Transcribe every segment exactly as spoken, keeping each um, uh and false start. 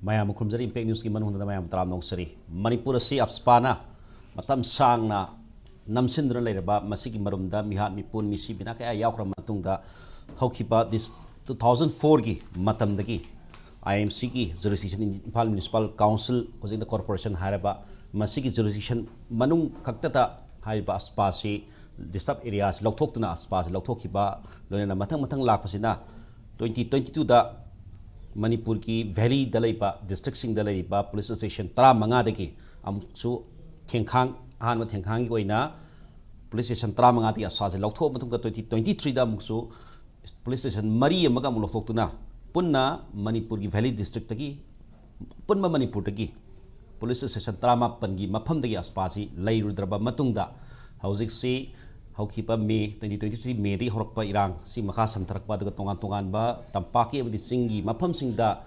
ꯃꯌꯥꯝ ꯈꯨꯔꯨꯝꯖꯔꯤ꯫ ꯏꯝꯄꯦꯛ ꯅ꯭ꯌꯨꯁꯀꯤ ꯃꯅꯨꯡꯗ ꯃꯌꯥꯝ ꯇꯔꯥꯝꯅ ꯑꯣꯛꯆꯔꯤ꯫ ꯃꯅꯤꯄꯨꯔ ꯑꯁꯤ ꯑꯞꯁꯄꯥꯅ ꯃꯇꯝ ꯁꯥꯡꯅ ꯅꯝꯁꯤꯟꯗꯨꯅ ꯂꯩꯔꯕ ꯃꯁꯤꯒꯤ ꯃꯔꯨꯝꯗ ꯃꯤꯍꯥꯠ ꯃꯤꯄꯨꯟ ꯃꯤꯁꯤ ꯃꯤꯅꯥ ꯀꯌꯥ ꯌꯥꯎꯈ꯭ꯔꯕ ꯃꯇꯨꯡꯗ ꯍꯧꯈꯤꯕ ꯗꯤꯁ ꯇꯨ ꯊꯥꯎꯖꯟ ꯐꯣꯔꯒꯤ ꯃꯇꯝꯗꯒꯤ ꯑꯥꯏ ꯑꯦꯝ ꯁꯤꯒꯤ ꯖꯨꯔꯤꯁꯗꯤꯛꯁꯟ, ꯏꯝꯐꯥꯜ ꯃ꯭ꯌꯨꯅꯤꯁꯤꯄꯥꯜ ꯀꯥꯎꯟꯁꯤꯜ, ꯍꯧꯖꯤꯛꯅ ꯀꯣꯔꯄꯣꯔꯦꯁꯟ ꯍꯥꯏꯔꯕ, ꯃꯁꯤꯒꯤ ꯖꯨꯔꯤꯁꯗꯤꯛꯁꯟ ꯃꯅꯨꯡ ꯈꯛꯇꯗ ꯍꯥꯏꯔꯤꯕ ꯑꯞꯁꯄꯥꯁꯤ, ꯗꯤꯁꯇꯔꯕ ꯑꯦꯔꯤꯌꯥꯁꯤ ꯂꯧꯊꯣꯛꯇꯨꯅ, ꯑꯞꯁꯄꯥꯁꯤ ꯂꯧꯊꯣꯛꯈꯤꯕ ꯂꯣꯏꯅꯅ ꯃꯊꯪ ꯃꯊꯪ ꯂꯥꯛꯄꯁꯤꯅ ꯇ꯭ꯋꯦꯟꯇꯤ ꯇ꯭ꯋꯦꯟꯇꯤ ꯇꯨꯗ ꯃꯅꯤꯄꯨꯔꯒꯤ ꯚꯦꯂꯤꯗ ꯂꯩꯕ ꯗꯤꯁꯇ꯭ꯔꯤꯛꯁꯤꯡꯗ ꯂꯩꯔꯤꯕ ꯄꯨꯂꯤꯁ ꯁ꯭ꯇꯦꯁꯟ ꯇꯔꯥꯃꯉꯥꯗꯒꯤ ꯑꯃꯨꯛꯁꯨ ꯊꯦꯡꯈꯥꯡ, ꯑꯍꯥꯟꯕ ꯊꯦꯡꯈꯥꯡꯒꯤ ꯑꯣꯏꯅ ꯄꯨꯂꯤꯁ ꯁ꯭ꯇꯦꯁꯟ ꯇꯔꯥꯃꯉꯥꯗꯒꯤ ꯑꯞꯁꯄꯥꯁꯤ ꯂꯧꯊꯣꯛꯑ ꯃꯇꯨꯡꯗ, ꯇ꯭ꯋꯦꯟꯇꯤ ꯇ꯭ꯋꯦꯟꯇꯤ ꯊ꯭ꯔꯤꯗ ꯑꯃꯨꯛꯁꯨ ꯄꯨꯂꯤꯁ ꯁ꯭ꯇꯦꯁꯟ ꯃꯔꯤ ꯑꯃꯒ ꯑꯃꯨꯛ ꯂꯧꯊꯣꯛꯇꯨꯅ, ꯄꯨꯟꯅ ꯃꯅꯤꯄꯨꯔꯒꯤ ꯚꯦꯂꯤ ꯗꯤꯁꯇ꯭ꯔꯤꯛꯇꯒꯤ, ꯑꯄꯨꯟꯕ ꯃꯅꯤꯄꯨꯔꯗꯒꯤ ꯄꯨꯂꯤꯁ ꯁ꯭ꯇꯦꯁꯟ ꯇꯔꯥꯃꯥꯄꯟꯒꯤ ꯃꯐꯝꯗꯒꯤ ꯑꯞꯁꯄꯥꯁꯤ ꯂꯩꯔꯨꯗ꯭ꯔꯕ ꯃꯇꯨꯡꯗ, ꯍꯧꯖꯤꯛꯁꯤ ꯍꯧꯈꯤꯕ ꯃꯦ, ꯇ꯭ꯋꯦꯟꯇꯤ ꯇ꯭ꯋꯦꯟꯇꯤ ꯊ꯭ꯔꯤ ꯃꯦꯗꯒꯤ ꯍꯧꯔꯛꯄ ꯏꯔꯥꯡꯁꯤ ꯃꯈꯥ ꯁꯝꯊꯔꯛꯄ, ꯑꯗꯨꯒ ꯇꯣꯉꯥꯟ ꯇꯣꯉꯥꯟꯕ ꯇꯝꯄꯥꯛꯀꯤ ꯑꯃꯗꯤ ꯆꯤꯡꯒꯤ ꯃꯐꯝꯁꯤꯡꯗ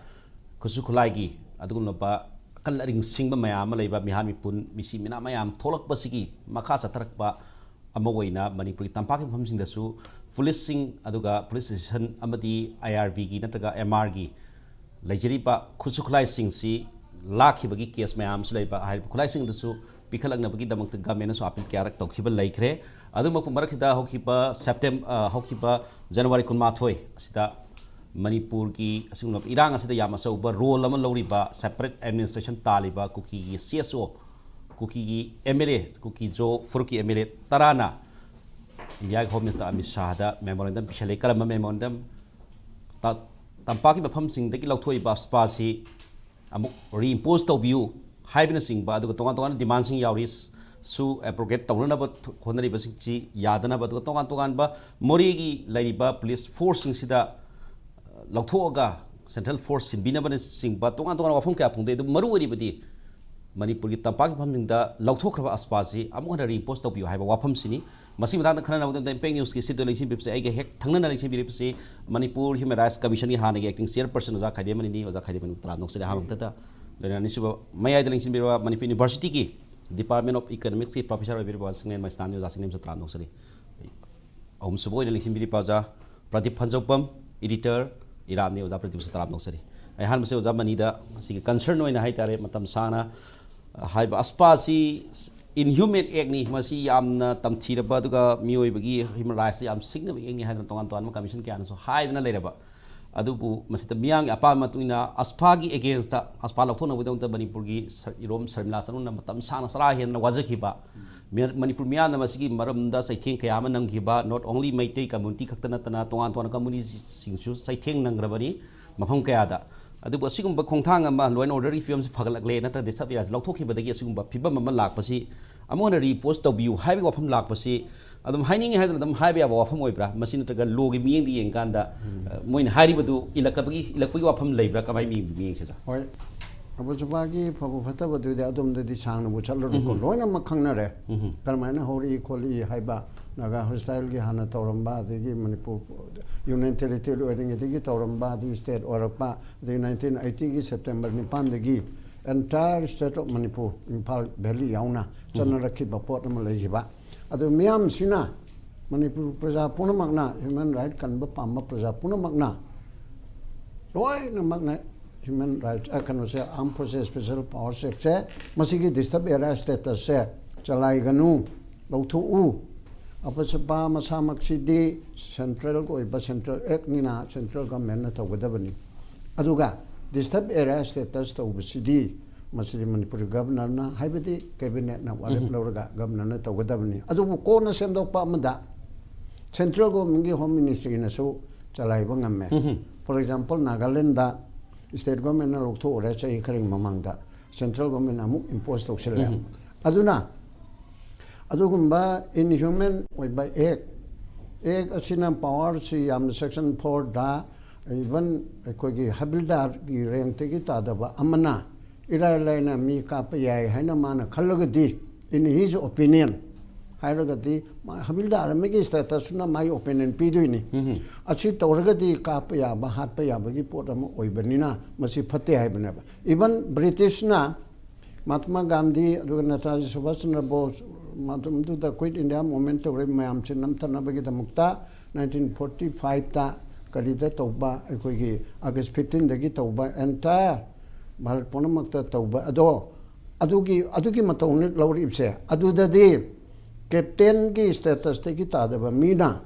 ꯈꯨꯠꯁꯨ ꯈꯨꯠꯂꯥꯏꯒꯤ ꯑꯗꯨꯒꯨꯝꯂꯕ ꯑꯀꯜ ꯑꯔꯤꯡ ꯁꯤꯡꯕ ꯃꯌꯥꯝ ꯑꯃ ꯂꯩꯕ, ꯃꯤꯍꯥꯠ ꯃꯤꯄꯨꯟ, ꯃꯤꯁꯤ ꯃꯤꯅꯥ ꯃꯌꯥꯝ ꯊꯣꯛꯂꯛꯄꯁꯤꯒꯤ ꯃꯈꯥ ꯆꯠꯊꯔꯛꯄ ꯑꯃ ꯑꯣꯏꯅ ꯃꯅꯤꯄꯨꯔꯒꯤ ꯇꯝꯄꯥꯛꯀꯤ ꯃꯐꯝꯁꯤꯡꯗꯁꯨ ꯄꯨꯂꯤꯁꯁꯤꯡ, ꯑꯗꯨꯒ ꯄꯨꯂꯤꯁ ꯁ꯭ꯇꯦꯁꯟ ꯑꯃꯗꯤ ꯑꯥꯏ ꯑꯥꯔ ꯕꯤꯒꯤ ꯅꯠꯇ꯭ꯔꯒ ꯑꯦꯝ ꯑꯥꯔꯒꯤ ꯂꯩꯖꯔꯤꯕ ꯈꯨꯠꯁꯨ ꯈꯨꯠꯂꯥꯏꯁꯤꯡꯁꯤ ꯂꯥꯛꯈꯤꯕꯒꯤ ꯀꯦꯁ ꯃꯌꯥꯝ ꯑꯃꯁꯨ ꯂꯩꯕ, ꯍꯥꯏꯔꯤꯕ ꯈꯨꯠꯂꯥꯏꯁꯤꯡ ꯑꯗꯨꯁꯨ ꯄꯤꯈꯠꯂꯛꯅꯕꯒꯤꯗꯃꯛꯇ ꯒꯃꯦꯟꯅꯁꯨ ꯑꯄꯤꯜ ꯀꯌꯥꯔꯛ ꯇꯧꯈꯤꯕ ꯂꯩꯈ꯭ꯔꯦ꯫ ꯑꯗꯨꯃꯛꯄꯨ ꯃꯔꯛꯁꯤꯗ ꯍꯧꯈꯤꯕ ꯁꯦꯞꯇꯦꯝ-, ꯑ, ꯍꯧꯈꯤꯕ ꯖꯅꯋꯥꯔꯤ ꯀꯨꯟꯃꯥꯊꯣꯏ ꯑꯁꯤꯗ ꯃꯅꯤꯄꯨꯔꯒꯤ ꯑꯁꯤꯒꯨꯝꯂꯕ ꯏꯔꯥꯡ ꯑꯁꯤꯗ ꯌꯥꯝ ꯑꯆꯧꯕ ꯔꯣꯜ ꯑꯃ ꯂꯧꯔꯤꯕ, ꯁꯦꯄꯔꯦꯠ ꯑꯦꯗꯃꯤꯅꯤꯁꯇ꯭ꯔꯦꯁꯟ ꯇꯥꯜꯂꯤꯕ ꯀꯨꯀꯤꯒꯤ ꯁꯤ ꯑꯦꯁ ꯑꯣ, ꯀꯨꯀꯤꯒꯤ ꯑꯦꯝ ꯑꯦꯜ ꯑꯦ, ꯀꯨꯀꯤ ꯖꯣ ꯐꯨꯔꯨꯞꯀꯤ ꯑꯦꯝ ꯑꯦꯜ ꯑꯦ ꯇꯔꯥꯅ ꯏꯟꯗꯤꯌꯥꯒꯤ ꯍꯣꯝ ꯃꯤꯅꯤꯁꯇꯔ ꯑꯃꯤꯠ ꯁꯥꯍꯗ ꯃꯦꯃꯣꯔꯦꯟꯗꯝ ꯄꯤꯁꯜꯂꯦ꯫ ꯀꯔꯝꯕ ꯃꯦꯃꯣꯔꯦꯟꯗꯝ? ꯇ-, ꯇꯝꯄꯥꯛꯀꯤ ꯃꯐꯝꯁꯤꯡꯗꯒꯤ ꯂꯧꯊꯣꯛꯏꯕ ꯑꯞꯁꯄꯥꯁꯤ ꯑꯃꯨꯛ ꯔꯤꯏꯝꯄꯣꯖ ꯇꯧꯕꯤꯌꯨ ꯍꯥꯏꯕꯅꯆꯤꯡꯕ, ꯑꯗꯨꯒ ꯇꯣꯉꯥꯟ ꯇꯣꯉꯥꯟꯕ ꯗꯤꯃꯥꯟꯁꯤꯡ ꯌꯥꯎꯔꯤ꯫ ꯁꯨ ꯑꯦꯕ꯭ꯔꯣꯒꯦꯠ ꯇꯧꯅꯅꯕ ꯍꯣꯠꯅꯔꯤꯕꯁꯤꯡꯁꯤ ꯌꯥꯗꯅꯕ, ꯑꯗꯨꯒ ꯇꯣꯉꯥꯟ ꯇꯣꯉꯥꯟꯕ ꯃꯣꯔꯦꯒꯤ ꯂꯩꯔꯤꯕ ꯄꯨꯂꯤꯁ ꯐꯣꯔꯁꯁꯤꯡꯁꯤꯗ ꯂꯧꯊꯣꯛꯑꯒ ꯁꯦꯟꯇ꯭ꯔꯦꯜ ꯐꯣꯔꯁ ꯁꯤꯟꯕꯤꯅꯕꯅꯆꯤꯡꯕ ꯇꯣꯉꯥꯟ ꯇꯣꯉꯥꯟꯕ ꯋꯥꯐꯝ ꯀꯌꯥ ꯐꯣꯡꯗꯣꯛꯏ꯫ ꯑꯗꯨ ꯃꯔꯨ ꯑꯣꯏꯔꯤꯕꯗꯤ ꯃꯅꯤꯄꯨꯔꯒꯤ ꯇꯝꯄꯥꯛꯀꯤ ꯃꯐꯝꯁꯤꯡꯗ ꯂꯧꯊꯣꯛꯈ꯭ꯔꯕ ꯑꯞꯁꯄꯥꯁꯤ ꯑꯃꯨꯛ ꯍꯟꯅ ꯔꯤꯏꯝꯄꯣꯖ ꯇꯧꯕꯤꯌꯨ ꯍꯥꯏꯕ ꯋꯥꯐꯝꯁꯤꯅꯤ꯫ ꯃꯁꯤꯒꯤ ꯃꯇꯥꯡꯗ ꯈꯟꯅꯅꯕ ꯃꯇꯝꯗ ꯏꯝꯄꯦꯛ ꯅ꯭ꯌꯨꯁꯀꯤ ꯁꯤꯗ ꯂꯦꯡꯁꯤꯟꯕꯤꯕꯁꯦ ꯑꯩꯒ ꯍꯦꯛ ꯊꯪꯅꯅ ꯂꯦꯡꯁꯤꯟꯕꯤꯔꯤꯕꯁꯤ ꯃꯅꯤꯄꯨꯔ ꯍ꯭ꯌꯨꯃꯦꯟ ꯔꯥꯏꯠꯁ ꯀꯃꯤꯁꯟꯒꯤ ꯍꯥꯟꯅꯒꯤ ꯑꯦꯛꯇꯤꯡ ꯆꯤꯌꯔꯄꯔꯁꯟ ꯑꯣꯖꯥ ꯈꯥꯏꯗꯦꯝ ꯑꯅꯤꯅꯤ꯫ ꯑꯣꯖꯥ ꯈꯥꯏꯗꯦꯝ ꯑꯅꯤꯕꯨ ꯇꯔꯥꯝꯅ ꯑꯣꯛꯆꯔꯤ꯫ ꯑꯍꯥꯟꯕ ꯃꯛꯇꯗ, ꯂꯣꯏꯅꯅ ꯑꯅꯤꯁꯨꯕ ꯃꯌꯥꯏꯗ ꯂꯦꯡꯁꯤꯟꯕꯤꯔꯕ ꯃꯅꯤꯄꯨꯔ ꯌꯨꯅꯤꯚꯔꯁꯤꯇꯤꯒꯤ Department of Economicsꯀꯤ ꯄ꯭ꯔꯣꯐꯦꯁꯔ ꯑꯣꯏꯕꯤꯔꯤꯕ ꯁꯤꯡꯅꯦꯝ ꯃꯩꯁꯅꯥꯝꯅꯤ꯫ ꯑꯣꯖꯥ ꯁꯤꯡꯅꯦꯝꯁꯨ ꯇꯔꯥꯝꯅ ꯑꯣꯛꯆꯔꯤ꯫ ꯑꯍꯨꯝꯁꯨꯕ ꯑꯣꯏꯅ ꯂꯦꯡꯁꯤꯟꯕꯤꯔꯤꯕ ꯑꯣꯖꯥ ꯄ꯭ꯔꯗꯤꯞ ꯐꯟꯖꯧꯄꯝ, ꯏꯗꯤꯇꯔ, ꯏꯔꯥꯝꯅꯤ꯫ ꯑꯣꯖꯥ ꯄ꯭ꯔꯗꯤꯞꯁꯨ ꯇꯔꯥꯝꯅ ꯑꯣꯛꯆꯔꯤ꯫ ꯑꯩꯍꯥꯛ ꯃꯁꯤ ꯑꯣꯖꯥ ꯃꯅꯤꯗ ꯃꯁꯤꯒꯤ ꯀꯟꯁꯔꯟ ꯑꯣꯏꯅ ꯍꯥꯏꯇꯥꯔꯦ, ꯃꯇꯝ ꯁꯥꯡꯅ ꯍꯥꯏꯕ ꯑꯁꯄꯥꯁꯤ inhuman actꯅꯤ, ꯃꯁꯤ ꯌꯥꯝꯅ ꯇꯝꯊꯤꯔꯕ ꯑꯗꯨꯒ ꯃꯤꯑꯣꯏꯕꯒꯤ human rightsꯇ ꯌꯥꯝ ꯁꯤꯡꯅꯕ actꯅꯤ ꯍꯥꯏꯗꯅ ꯇꯣꯉꯥꯟ ꯇꯣꯉꯥꯟꯕ commission ꯀꯌꯥꯅꯁꯨ ꯍꯥꯏꯗꯅ ꯂꯩꯔꯕ꯫ ꯑꯗꯨꯕꯨ ꯃꯁꯤꯗ ꯃꯤꯌꯥꯝꯒꯤ ꯑꯄꯥꯝꯕ ꯃꯇꯨꯡ ꯏꯟꯅ ꯑꯁꯄꯥꯒꯤ againstꯇ, ꯑꯁꯄꯥ ꯂꯧꯊꯣꯛꯅꯕꯒꯤꯗꯃꯛꯇ ꯃꯅꯤꯄꯨꯔꯒꯤ ꯁꯔ-, ꯏꯔꯣꯝ ꯁꯔꯃꯤꯂꯥ ꯆꯅꯨꯅ ꯃꯇꯝ ꯁꯥꯡꯅ ꯆꯔꯥ ꯍꯦꯟꯅ ꯋꯥꯖꯈꯤꯕ, ꯃꯤꯌꯥ-, ꯃꯅꯤꯄꯨꯔ ꯃꯤꯌꯥꯝꯅ ꯃꯁꯤꯒꯤ ꯃꯔꯝꯗ ꯆꯩꯊꯦꯡ ꯀꯌꯥ ꯑꯃ ꯅꯪꯈꯤꯕ, not only ꯃꯩꯇꯩ community ꯈꯛꯇ ꯅꯠꯇꯅ ꯇꯣꯉꯥꯟ ꯇꯣꯉꯥꯟꯕ communityꯁꯤꯡꯁꯨ ꯆꯩꯊꯦꯡ ꯅꯪꯈ꯭ꯔꯕꯅꯤ ꯃꯐꯝ ꯀꯌꯥꯗ꯫ ꯑꯗꯨꯕꯨ ꯑꯁꯤꯒꯨꯝꯕ ꯈꯣꯡꯊꯥꯡ ꯑꯃ, law and orderꯒꯤ ꯐꯤꯕꯝꯁꯤ ꯐꯒꯠꯂꯛꯂꯦ ꯅꯠꯇ꯭ꯔꯒ disturbed areaꯁꯤ ꯂꯧꯊꯣꯛꯈꯤꯕꯗꯒꯤ ꯑꯁꯤꯒꯨꯝꯕ ꯐꯤꯕꯝ ꯑꯃ ꯂꯥꯛꯄꯁꯤ ꯑꯃꯨꯛ ꯍꯟꯅ reinforce ꯇꯧꯕꯤꯌꯨ ꯍꯥꯏꯕꯒꯤ ꯋꯥꯐꯝ ꯂꯥꯛꯄꯁꯤ ꯑꯗꯨꯝ ꯍꯥꯏꯅꯤꯡꯉꯤ ꯍꯥꯏꯗꯅ ꯑꯗꯨꯝ ꯍꯥꯏꯕ ꯌꯥꯕ ꯋꯥꯐꯝ ꯑꯣꯏꯕ꯭ꯔꯥ? ꯃꯁꯤ ꯅꯠꯇ꯭ꯔꯒ lawꯒꯤ ꯃꯤꯠꯌꯦꯡꯗ ꯌꯦꯡꯀꯥꯟꯗ, ꯑ, ꯃꯣꯏꯅ ꯍꯥꯏꯔꯤꯕꯗꯨ ꯏꯜꯂꯛꯄꯒꯤ, ꯏꯜꯂꯛꯄꯒꯤ ꯋꯥꯐꯝ ꯂꯩꯕ꯭ꯔꯥ? ꯀꯃꯥꯏꯅ ꯌꯦꯡꯕꯤ, ꯃꯤꯠꯌꯦꯡꯁꯤꯗ? ꯍꯣꯏ, ꯑꯕꯨꯖꯕꯥꯒꯤ ꯐꯕ ꯐꯠꯇꯕꯗꯨꯗꯤ ꯑꯗꯣꯝꯗꯗꯤ ꯁꯥꯡꯅꯕꯨ ꯆꯠꯂꯔꯣꯏꯀꯣ, ꯎꯝ꯫ ꯂꯣꯏꯅꯃꯛ ꯈꯪꯅꯔꯦ꯫ ꯎꯝ꯫ ꯀꯔꯝꯍꯥꯏꯅ ꯍꯧꯔꯛꯏ ꯈꯣꯠꯂꯤ ꯍꯥꯏꯕ, ꯅꯥꯒꯥ hostileꯒꯤ ꯍꯥꯟꯅ ꯇꯧꯔꯝꯕ, ꯑꯗꯒꯤ ꯃꯅꯤꯄꯨꯔ union territory ꯑꯣꯏꯔꯤꯉꯩꯗꯒꯤ ꯇꯧꯔꯝꯕ, ꯑꯗꯒꯤ state ꯑꯣꯏꯔꯛꯄ, ꯑꯗꯒꯤ nineteen eightyꯒꯤ September ꯅꯤꯄꯥꯟꯗꯒꯤ entire state of Manipur, Imphal valley ꯌꯥꯎꯅ ꯆꯠꯅꯔꯛꯈꯤꯕ ꯄꯣꯠ ꯑꯃ ꯂꯩꯈꯤꯕ꯫ ꯑꯗꯨ ꯃꯤꯌꯥꯝꯁꯤꯅ, ꯃꯅꯤꯄꯨꯔ ꯄ꯭ꯔꯖꯥ ꯄꯨꯝꯅꯃꯛꯅ, human right ꯀꯟꯕ ꯄꯥꯝꯕ ꯄ꯭ꯔꯖꯥ ꯄꯨꯝꯅꯃꯛꯅ, ꯂꯣꯏꯅꯃꯛꯅ human right, ꯑ, ꯀꯩꯅꯣꯁꯦ, Armed Forces Special Powers Actꯁꯦ, ꯃꯁꯤꯒꯤ disturbed area statusꯁꯦ ꯆꯂꯥꯏꯒꯅꯨ, ꯂꯧꯊꯣꯛꯎ꯫ ꯑꯄꯁꯄꯥ ꯃꯁꯥꯃꯛꯁꯤꯗꯤ centralꯒꯤ ꯑꯣꯏꯕ central actꯅꯤꯅ central governmentꯅ ꯇꯧꯒꯗꯕꯅꯤ꯫ ꯑꯗꯨꯒ disturbed area status ꯇꯧꯕꯁꯤꯗꯤ ꯃꯁꯤꯗꯤ ꯃꯅꯤꯄꯨꯔ governorꯅ, ꯍꯥꯏꯕꯗꯤ cabinetꯅ ꯋꯥꯔꯦꯞ ꯎꯝ꯫ ꯂꯧꯔꯒ governorꯅ ꯇꯧꯒꯗꯕꯅꯤ꯫ ꯑꯗꯨꯕꯨ ꯀꯣꯟꯅ ꯁꯦꯝꯗꯣꯛꯄ ꯑꯃꯗ central governmentꯀꯤ Home Ministryꯅꯁꯨ ꯆꯂꯥꯏꯕ ꯉꯝꯃꯦ꯫ ꯎꯝ꯫ For example, Nagalandꯗ state governmentꯅ ꯂꯧꯊꯣꯛꯎꯔꯦ ꯆꯍꯤ ꯈꯔꯒꯤ ꯃꯃꯥꯡꯗ, central governmentꯅ ꯑꯃꯨꯛ impose ꯇꯧꯁꯤꯜꯂꯦ꯫ ꯎꯝ꯫ ꯑꯗꯨꯅ ꯑꯗꯨꯒꯨꯝꯕ inhuman ꯑꯣꯏꯕ act, act ꯑꯁꯤꯅ powerꯁꯤ ꯌꯥꯝꯅ section fourꯗ even ꯑꯩꯈꯣꯏꯒꯤ ꯍꯕꯤꯜꯗꯥꯔꯒꯤ rankꯇꯒꯤ ꯇꯥꯗꯕ ꯑꯃꯅ ꯏꯔꯥꯏ ꯂꯥꯏꯅ ꯃꯤ ꯀꯥꯞꯄ ꯌꯥꯏ ꯍꯥꯏꯅ ꯃꯥꯅ ꯈꯜꯂꯒꯗꯤ, in his opinion ꯍꯥꯏꯔꯒꯗꯤ, ꯃꯥ ꯍꯕꯤꯜꯗꯥꯔ ꯑꯃꯒꯤ statusꯇꯨꯅ ꯃꯥꯒꯤ opinion ꯄꯤꯗꯣꯏꯅꯤ꯫ ꯎꯝ꯫ ꯑꯁꯤ ꯇꯧꯔꯒꯗꯤ ꯀꯥꯞꯄ ꯌꯥꯕ, ꯍꯥꯠꯄ ꯌꯥꯕꯒꯤ ꯄꯣꯠ ꯑꯃ ꯑꯣꯏꯕꯅꯤꯅ ꯃꯁꯤ ꯐꯠꯇꯦ ꯍꯥꯏꯕꯅꯦꯕ꯫ Even Britishꯅ ꯃꯍꯥꯇꯃꯥ ꯒꯥꯟꯙꯤ ꯑꯗꯨꯒ ꯅꯦꯇꯥꯖꯤ ꯁꯨꯚꯥꯁ ꯆꯟꯗ꯭ꯔ ꯕꯣꯁ ꯃꯇꯝꯗꯨꯗ Quit India Movement ꯇꯧꯔꯤꯕ ꯃꯌꯥꯝꯁꯤ ꯅꯝꯊꯅꯕꯒꯤꯗꯃꯛꯇ nineteen forty fiveꯇ ꯀꯔꯤꯗ ꯇꯧꯕ, ꯑꯩꯈꯣꯏꯒꯤ ꯑꯥꯒꯁ ꯐꯤꯐꯇꯤꯟꯗꯒꯤ ꯇꯧꯕ entire ꯚꯥꯔꯠ ꯄꯨꯝꯅꯃꯛꯇ ꯇꯧꯕ ꯑꯗꯣ, ꯑꯗꯨꯒꯤ ꯑꯗꯨꯒꯤ ꯃꯇꯧꯅꯤ ꯂꯧꯔꯛꯏꯕꯁꯦ꯫ ꯑꯗꯨꯗꯗꯤ ꯀꯦꯞꯇꯦꯟꯒꯤ statusꯇꯒꯤ ꯇꯥꯗꯕ ꯃꯤꯅ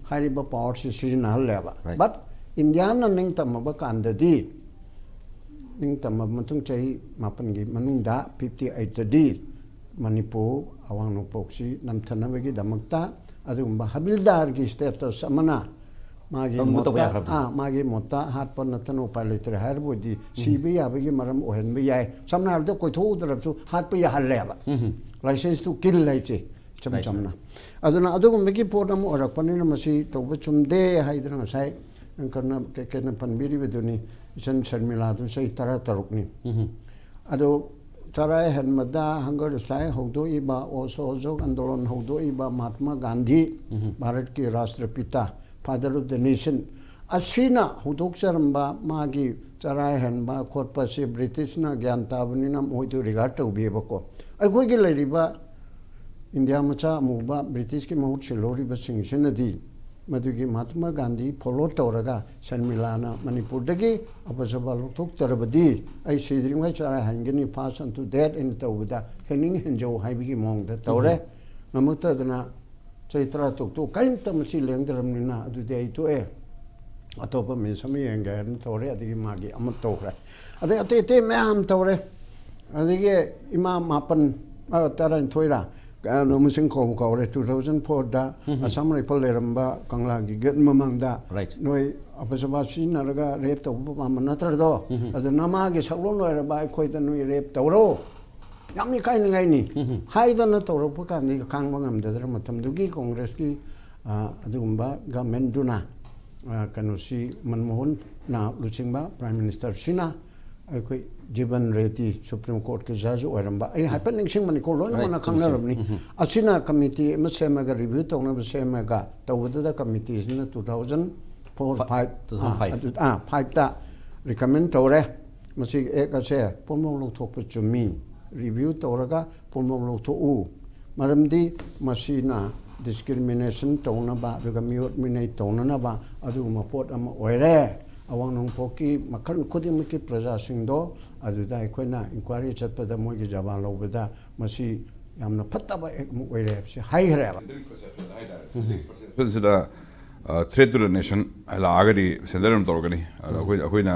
ꯍꯥꯏꯔꯤꯕ powerꯁꯤ ꯁꯤꯖꯤꯟꯅꯍꯜꯂꯦꯕ꯫ Right. But ꯏꯟꯗꯤꯌꯥꯅ ꯅꯤꯡꯇꯝꯃꯕ ꯀꯥꯟꯗꯗꯤ, ꯅꯤꯡꯇꯝꯃꯕ ꯃꯇꯨꯡ ꯆꯍꯤ ꯃꯥꯄꯟꯒꯤ ꯃꯅꯨꯡꯗ, fifty eightꯇꯗꯤ ꯃꯅꯤꯄꯨꯔ ꯑꯋꯥꯡ ꯅꯣꯡꯄꯣꯛꯁꯤ ꯅꯝꯊꯅꯕꯒꯤꯗꯃꯛꯇ ꯑꯗꯨꯒꯨꯝꯕ ꯍꯕꯤꯜꯗꯥꯔꯒꯤ status ꯑꯃꯅ ꯃꯥꯒꯤ ꯇꯧꯅꯕ ꯇꯧꯕ ꯃꯣꯠꯇ, ꯌꯥꯈ꯭ꯔꯕꯅꯤ꯫ ꯑꯥ, ꯃꯥꯒꯤ ꯃꯣꯠꯇ ꯍꯥꯠꯄ ꯅꯠꯇꯅ ꯎꯄꯥꯏ ꯂꯩꯇ꯭ꯔꯦ ꯍꯥꯏꯔꯕꯗꯤ ꯁꯤꯕ ꯌꯥꯕꯒꯤ ꯃꯔꯝ ꯑꯣꯏꯍꯟꯕ ꯌꯥꯏ꯫ ꯁꯝꯅ ꯍꯥꯏꯔꯕꯗ ꯀꯣꯏꯊꯣꯛꯎꯗ꯭ꯔꯕꯁꯨ ꯍꯥꯠꯄ ꯌꯥꯍꯜꯂꯦꯕ꯫ License to kill ꯍꯥꯏꯁꯦ ꯏꯆꯝ Right. ꯆꯝꯅ꯫ ꯑꯗꯨꯅ ꯑꯗꯨꯒꯨꯝꯕꯒꯤ ꯄꯣꯠ ꯑꯃ ꯑꯣꯏꯔꯛꯄꯅꯤꯅ ꯃꯁꯤ ꯇꯧꯕ ꯆꯨꯝꯗꯦ ꯍꯥꯏꯗꯅ ꯉꯁꯥꯏ ꯑꯪꯀꯔꯅ ꯀꯩ-, ꯀꯩꯅ ꯄꯟꯕꯤꯔꯤꯕꯗꯨꯅꯤ, ꯏꯆꯟ ꯁꯔꯃꯤꯂꯥꯗꯨ ꯆꯍꯤ ꯇꯔꯥ ꯇꯔꯨꯛꯅꯤ꯫ ꯑꯗꯣ ꯆꯔꯥ ꯍꯦꯟꯕꯗ hunger strike ꯍꯧꯗꯣꯛꯏꯕ, ꯑꯣꯁꯍꯣꯖꯣꯛ ꯑꯟꯗꯣꯂꯟ ꯍꯧꯗꯣꯛꯏꯕ ꯃꯍꯥꯠꯃ ꯒꯥꯟꯙꯤ, ꯚꯥꯔꯠꯀꯤ ꯔꯥꯁꯇ꯭ꯔꯄꯤꯇꯥ, father of the nation, ꯑꯁꯤꯅ ꯍꯧꯗꯣꯛꯆꯔꯝꯕ ꯃꯥꯒꯤ ꯆꯔꯥ ꯍꯦꯟꯕ ꯈꯣꯠꯄꯁꯦ ꯕ꯭ꯔꯤꯇꯤꯁꯅ ꯒ꯭ꯌꯥꯟ ꯇꯥꯕꯅꯤꯅ ꯃꯣꯏꯗꯨ regard ꯇꯧꯕꯤꯌꯦꯕꯀꯣ꯫ ꯑꯩꯈꯣꯏꯒꯤ ꯂꯩꯔꯤꯕ ꯏꯟꯗꯤꯌꯥ ꯃꯆꯥ ꯑꯃꯨꯕ ꯕ꯭ꯔꯤꯇꯤꯁꯀꯤ ꯃꯍꯨꯠ ꯁꯤꯜꯍꯧꯔꯤꯕꯁꯤꯡꯁꯤꯅꯗꯤ ꯃꯗꯨꯒꯤ ꯃꯍꯥꯇꯃꯥ ꯒꯥꯟꯙꯤ follow ꯇꯧꯔꯒ ꯁꯔꯃꯤꯂꯥꯅ ꯃꯅꯤꯄꯨꯔꯗꯒꯤ ꯑꯐꯖꯕ ꯂꯧꯊꯣꯛꯇ꯭ꯔꯕꯗꯤ ꯑꯩ ꯁꯤꯗ꯭ꯔꯤꯉꯩ ꯆꯔꯥ ꯍꯦꯟꯒꯅꯤ, fast unto death ꯑꯅ ꯇꯧꯕꯗ ꯍꯦꯟꯅꯤꯡ ꯍꯦꯟꯖꯧ ꯍꯥꯏꯕꯒꯤ ꯃꯑꯣꯡꯗ ꯇꯧꯔꯦ꯫ ꯉꯝꯃꯛꯇꯗꯅ ꯆꯍꯤ ꯇꯔꯥ ꯇꯔꯨꯛꯇꯨ ꯀꯔꯤꯝꯇ ꯃꯁꯤ ꯂꯦꯡꯗ꯭ꯔꯕꯅꯤꯅ ꯑꯗꯨꯗꯤ ꯑꯩ ꯇꯣꯛꯑꯦ, ꯑꯇꯣꯞꯄ ꯃꯦꯠꯁ ꯑꯃ ꯌꯦꯡꯒꯦ ꯍꯥꯏꯅ ꯇꯧꯔꯦ꯫ ꯑꯗꯒꯤ ꯃꯥꯒꯤ ꯑꯃ ꯇꯧꯈ꯭ꯔꯦ꯫ ꯑꯗꯩ ꯑꯇꯩ ꯑꯇꯩ ꯃꯌꯥꯝ ꯇꯧꯔꯦ꯫ ꯑꯗꯒꯤ ꯏꯃꯥ ꯃꯥꯄꯟ, ꯑ, ꯇꯔꯥꯅꯤꯊꯣꯏꯔꯥ, ꯀꯌꯥꯅꯣ ꯃꯁꯤꯡ ꯀꯥꯎꯕ ꯀꯥꯎꯔꯦ꯫ Two thousand fourꯗ ꯑꯁꯥꯝ ꯔꯥꯏꯐꯜ ꯂꯩꯔꯝꯕ ꯀꯪꯂꯥꯒꯤ ꯒꯦꯠ ꯃꯃꯥꯡꯗ Right. ꯅꯣꯏ ꯑꯐꯖꯕ ꯁꯤꯖꯤꯟꯅꯔꯒ rape ꯇꯧꯕ ꯄꯥꯝꯕ ꯅꯠꯇ꯭ꯔꯗꯣ? ꯑꯗꯨ ꯅꯃꯥꯒꯤ ꯁꯛꯂꯣꯟ ꯑꯣꯏꯔꯕ ꯑꯩꯈꯣꯏꯗ ꯅꯣꯏ rape ꯇꯧꯔꯣ, ꯌꯥꯝ ꯏꯀꯥꯏꯅꯤꯡꯉꯥꯏꯅꯤ ꯍꯥꯏꯗꯅ ꯇꯧꯔꯛꯄ ꯀꯥꯟꯗ ꯈꯥꯡꯕ ꯉꯝꯗꯗꯅ ꯃꯇꯝꯗꯨꯒꯤ ꯀꯣꯡꯒ꯭ꯔꯦꯁꯀꯤ, ꯑ, ꯑꯗꯨꯒꯨꯝꯕ governmentꯗꯨꯅ, ꯑ, ꯀꯩꯅꯣꯁꯤ ꯃꯟꯃꯣꯍꯟꯅ ꯂꯨꯆꯤꯡꯕ Prime Ministerꯁꯤꯅ ꯑꯩꯈꯣꯏ ꯖꯤꯕꯟ ꯔꯦꯗꯤ, Supreme Courtꯀꯤ judge ꯑꯣꯏꯔꯝꯕ, ꯑꯩ ꯍꯥꯏꯐꯦꯠ ꯅꯤꯡꯁꯤꯡꯕꯅꯤꯀꯣ, ꯂꯣꯏꯅꯃꯛꯅ Right, ꯈꯪꯅꯔꯕꯅꯤ꯫ ꯑꯁꯤꯅ committee ꯑꯃ ꯁꯦꯝꯃꯒ, review ꯇꯧꯅꯕ ꯁꯦꯝꯃꯒ ꯇꯧꯕꯗꯨꯗ committeeꯁꯤꯅ two thousand four, Fi-, five, two thousand five. ꯑꯥ, ꯑꯗꯨ, ꯑꯥ, fiveꯇ recommend ꯇꯧꯔꯦ꯫ ꯃꯁꯤꯒꯤ act ꯑꯁꯦ ꯄꯨꯝꯅꯃꯛ ꯂꯧꯊꯣꯛꯄ ꯆꯨꯝꯃꯤ, review ꯇꯧꯔꯒ ꯄꯨꯝꯅꯃꯛ ꯂꯧꯊꯣꯛꯎ, ꯃꯔꯝꯗꯤ ꯃꯁꯤꯅ ꯗꯤꯁꯀ꯭ꯔꯤꯃꯤꯅꯦꯁꯟ ꯇꯧꯅꯕ, ꯑꯗꯨꯒ ꯃꯤꯑꯣꯠ ꯃꯤꯅꯩ ꯇꯧꯅꯅꯕ ꯑꯗꯨꯒꯨꯝꯕ ꯄꯣꯠ ꯑꯃ ꯑꯣꯏꯔꯦ꯫ ꯑꯋꯥꯡ ꯅꯣꯡꯄꯣꯛꯀꯤ ꯃꯈꯜ ꯈꯨꯗꯤꯡꯃꯛꯀꯤ ꯄ꯭ꯔꯖꯥꯁꯤꯡꯗꯣ ꯑꯗꯨꯗ ꯑꯩꯈꯣꯏꯅ ꯏꯟꯀ꯭ꯋꯥꯏꯔꯤ ꯆꯠꯄꯗ ꯃꯣꯏꯒꯤ ꯖꯕꯥꯟ ꯂꯧꯕꯗ ꯃꯁꯤ ꯌꯥꯝꯅ ꯐꯠꯇꯕ ꯑꯦꯛ ꯑꯃ ꯑꯣꯏꯔꯦ ꯍꯥꯏꯕꯁꯤ ꯍꯥꯏꯈ꯭ꯔꯦꯕ꯫ ꯁꯤꯗ ꯊ꯭ꯔꯦꯠ ꯇꯨ ꯗ ꯅꯦꯁꯟ ꯂꯥꯛꯑꯒꯗꯤ ꯁꯦꯟꯇꯔ ꯑꯗꯨꯝ ꯇꯧꯔꯛꯀꯅꯤ꯫ ꯑꯗꯣ ꯑꯩꯈꯣꯏ ꯑꯩꯈꯣꯏꯅ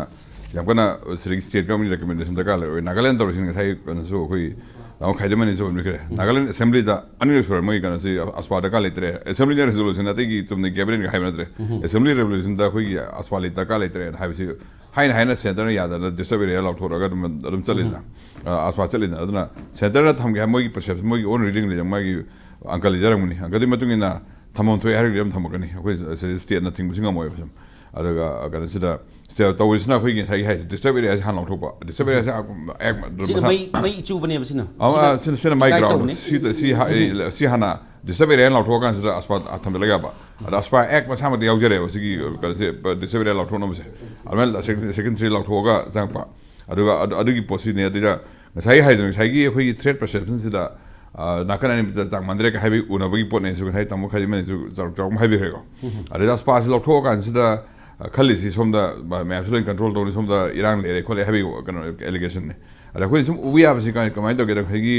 ꯌꯥꯝ ꯀꯟꯅ ꯁꯤꯗꯒꯤ ꯁ꯭ꯇꯦꯠ ꯒꯚꯔꯟꯃꯦꯟꯒꯤ ꯔꯤꯀꯃꯦꯟꯗꯦꯁꯟ ꯗꯔꯀꯥꯔ ꯂꯩꯔꯣꯏ꯫ ꯅꯥꯒꯥꯂꯦꯟ ꯇꯧꯔꯤꯁꯤꯅ ꯉꯁꯥꯏ ꯀꯩꯅꯣꯁꯨ ꯑꯩꯈꯣꯏ ꯇꯥꯃꯣ ꯈꯥꯏꯗꯃꯅꯤꯁꯨ ꯄꯟꯕꯤꯈ꯭ꯔꯦ꯫ ꯅꯥꯒꯥꯂꯦꯟ ꯑꯦꯁꯦꯝꯕ꯭ꯂꯤꯗ ꯑꯅꯤꯔꯛ ꯁꯨꯔꯦ ꯃꯣꯏ ꯀꯩꯅꯣꯁꯤ ꯑꯁꯄꯥ ꯗꯔꯀꯥꯔ ꯂꯩꯇ꯭ꯔꯦ꯫ ꯑꯦꯁꯦꯝꯕ꯭ꯂꯤꯅ ꯔꯤꯖꯣꯂꯨꯁꯟ ꯑꯇꯩꯒꯤ ꯆꯨꯝꯅ ꯀꯦꯕꯤꯅꯦꯠꯀ ꯍꯥꯏꯕ ꯅꯠꯇ꯭ꯔꯦ꯫ ꯑꯦꯁꯦꯝꯕ꯭ꯂꯤ ꯔꯤꯖꯣꯂꯨꯁꯟꯗ ꯑꯩꯈꯣꯏꯒꯤ ꯑꯁꯄꯥ ꯂꯩ ꯗꯔꯀꯥꯔ ꯂꯩꯇ꯭ꯔꯦꯅ ꯍꯥꯏꯕꯁꯤ ꯍꯥꯏꯅ ꯍꯥꯏꯅ ꯁꯦꯟꯇꯔꯅ ꯌꯥꯗꯅ ꯗꯤꯁꯇꯔꯕ ꯑꯦꯔꯤꯌꯥ ꯂꯥꯎꯊꯣꯔꯛꯑꯒ ꯑꯗꯨꯝ ꯑꯗꯨꯝ ꯆꯠꯂꯤꯗꯅ꯫ ꯑ, ꯑꯁꯄꯥ ꯆꯠꯂꯤꯗꯅ꯫ ꯑꯗꯨꯅ ꯁꯦꯟꯇꯔꯅ ꯊꯝꯒꯦ ꯍꯥꯏ ꯃꯣꯏꯒꯤ ꯄꯔꯁꯦꯞꯁꯟ, ꯃꯣꯏꯒꯤ ꯑꯣꯟ ꯔꯤꯗꯤꯡ ꯂꯩꯖ ꯃꯥꯒꯤ ꯑꯪꯀꯜ ꯂꯩꯖꯔꯝꯒꯅꯤ꯫ ꯑꯪꯀꯜꯗꯨꯒꯤ ꯃꯇꯨꯡ ꯏꯟꯅ ꯊꯝꯐꯝ ꯊꯣꯛꯑꯦ ꯍꯥꯏꯔꯒꯗꯤ ꯑꯗꯨꯝ ꯊꯝꯃꯛꯀꯅꯤ꯫ ꯑꯩꯈꯣꯏ ꯁꯤꯗ ꯁ꯭ꯇꯦꯠꯅ ꯊꯤꯡꯕꯁꯨ ꯉꯝꯃꯣꯏꯕ ꯁꯨꯝ꯫ ꯑꯗꯨꯒ ꯀꯩꯅꯣꯁꯤꯗ ꯁꯤꯗ ꯇꯧꯔꯤꯁꯤꯅ ꯑꯩꯈꯣꯏꯒꯤ ꯉꯁꯥꯏꯒꯤ ꯍꯥꯏꯁꯦ ꯗꯤꯁꯇꯔꯕ ꯑꯦꯔꯤꯌꯥꯁꯦ ꯍꯥꯟꯅ ꯂꯧꯊꯣꯛꯄ꯫ ꯗꯤꯁꯇꯔꯕ ꯑꯦꯔꯤꯌꯥꯁꯦ ꯑꯦꯛ ꯁꯤꯅ ꯃꯩ ꯃꯩ ꯆꯨꯕꯅꯦꯕ ꯁꯤꯅ꯫ ꯑꯃ ꯁꯤꯅ ꯁꯤꯅ ꯃꯥꯏ guide ꯒ꯭ꯔꯥꯎꯟ ꯇꯧꯕꯅꯤ꯫ ꯁꯤ ꯁꯤ ꯍꯥ- ꯁꯤ ꯍꯥꯟꯅ ꯗꯤꯁꯇꯔꯕ ꯑꯦꯔꯤꯌꯥ ꯂꯥꯎꯊꯣꯛꯑꯀꯥꯟꯁꯤꯗ ꯑꯁꯄꯥ ꯊꯝꯖꯤꯜꯂꯒ ꯌꯥꯕ꯫ ꯑꯗ ꯑꯁꯄꯥ ꯑꯦꯛ ꯃꯁꯥꯃꯛꯇ ꯌꯥꯎꯖꯔꯦꯕ ꯁꯤꯒꯤ ꯀꯩꯅꯣꯁꯦ, ꯗꯤꯁꯇꯔꯕ ꯑꯦꯔꯤꯌꯥ ꯂꯥꯎꯊꯣꯛꯅꯕꯁꯦ꯫ ꯑꯗꯨꯃꯥꯏꯅ ꯁꯦꯀꯦꯟ ꯊ꯭ꯔꯤ ꯂꯥꯎꯊꯣꯛꯑꯒ ꯆꯪꯉꯛꯄ꯫ ꯑꯗꯨꯒ ꯑꯗꯨ- ꯑꯗꯨꯒꯤ ꯄꯣꯠꯁꯤꯅꯦ꯫ ꯑꯗꯨꯗ ꯉꯁꯥꯏꯒꯤ ꯍꯥꯏꯗꯅ ꯉꯁꯥꯏꯒꯤ ꯑꯩꯈꯣꯏꯒꯤ ꯊ꯭ꯔꯦꯠ ꯄꯔꯁꯦꯞꯁꯟꯁꯤꯗ ꯅꯥꯀꯟ ꯑꯅꯤꯃꯛꯇ ꯆꯥꯡ ꯃꯥꯟꯅꯗ꯭ꯔꯦꯒ ꯍꯥꯏꯕꯒꯤ ꯎꯅꯕꯒꯤ ꯄꯣꯠꯅꯦꯁꯨ ꯉꯁꯥꯏ ꯇꯥꯃꯣ ꯈꯥꯏꯗꯃꯅꯤꯁꯨ ꯆꯥꯎꯔꯥꯛ ꯆꯥꯎꯔꯥꯛꯅ ꯍꯥꯏꯕꯤꯈ꯭ꯔꯦꯀꯣ꯫ ꯑꯗꯨꯗ ꯑꯁꯄꯥꯁꯤ ꯂꯧꯊꯣꯛꯑꯀꯥꯟꯁꯤꯗ ꯑ, ꯈꯜꯂꯤꯁꯤ ꯁꯣꯝꯗ ꯃ- ꯃꯌꯥꯝꯁꯨ ꯂꯣꯏ ꯀꯟꯇ꯭ꯔꯣꯜ ꯇꯧꯅꯤ, ꯁꯣꯝꯗ ꯏꯔꯥꯡ ꯂꯩꯔꯦ ꯈꯣꯠꯂꯦ ꯍꯥꯏꯕꯒꯤ ꯀꯩꯅꯣ ꯑꯦꯂꯤꯒꯦꯁꯟꯅꯦ꯫ ꯑꯗ ꯑꯩꯈꯣꯏꯅ ꯁꯨꯝ ꯎꯕ ꯌꯥꯕꯁꯤ ꯀꯃꯥꯏ- ꯀꯃꯥꯏꯅ ꯇꯧꯒꯦꯗ ꯉꯁꯥꯏꯒꯤ